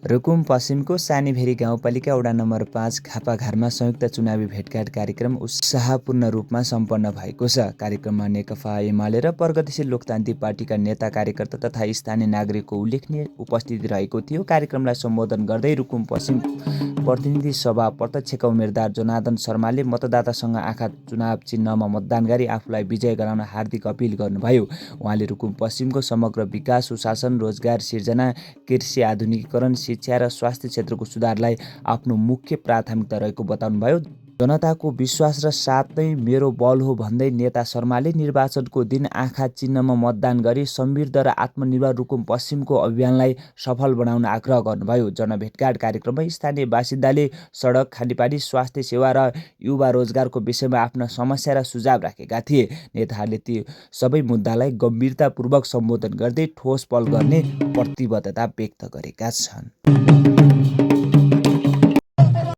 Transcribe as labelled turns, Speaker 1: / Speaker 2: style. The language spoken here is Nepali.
Speaker 1: रुकुम पश्चिमको सानीभेरी गाउँपालिका वडा नम्बर 5 खापाघारमा संयुक्त चुनावी भेटघाट कार्यक्रम उत्साहपूर्ण रूपमा सम्पन्न भएको छ। कार्यक्रममा नेकपा एमाले र प्रगतिशील लोकतान्त्रिक पार्टीका नेता कार्यकर्ता तथा स्थानीय नागरिकको उल्लेखनीय उपस्थिति रहेको थियो। कार्यक्रमलाई सम्बोधन गर्दै रुकुम पश्चिम प्रतिनिधि सभा प्रत्यक्षका उम्मेद्वार जनार्दन शर्माले मतदातासँग आँखा चुनाव चिन्हमा मतदान गरी आफूलाई विजय गराउन हार्दिक अपिल गर्नुभयो। उहाँले रुकुम पश्चिमको समग्र विकास, सुशासन, रोजगार सिर्जना, कृषि आधुनिकीकरण, शिक्षा र स्वास्थ्य क्षेत्रको सुधारलाई आफ्नो मुख्य प्राथमिकता रहेको बताउनुभयो। जनताको विश्वास र साथ नै मेरो बल हो भन्दै नेता शर्माले निर्वाचनको दिन आँखा चिन्हमा मतदान गरी समृद्ध र आत्मनिर्भर रुकुम पश्चिमको अभियानलाई सफल बनाउन आग्रह गर्नुभयो। जनभेटघाट कार्यक्रममा स्थानीय बासिन्दाले सडक, खानेपानी, स्वास्थ्य सेवा र युवा रोजगारको विषयमा आफ्ना समस्या र सुझाव राखेका थिए। नेताहरूले ती सबै मुद्दालाई गम्भीरतापूर्वक सम्बोधन गर्दै ठोस पहल गर्ने प्रतिबद्धता व्यक्त गरेका छन्।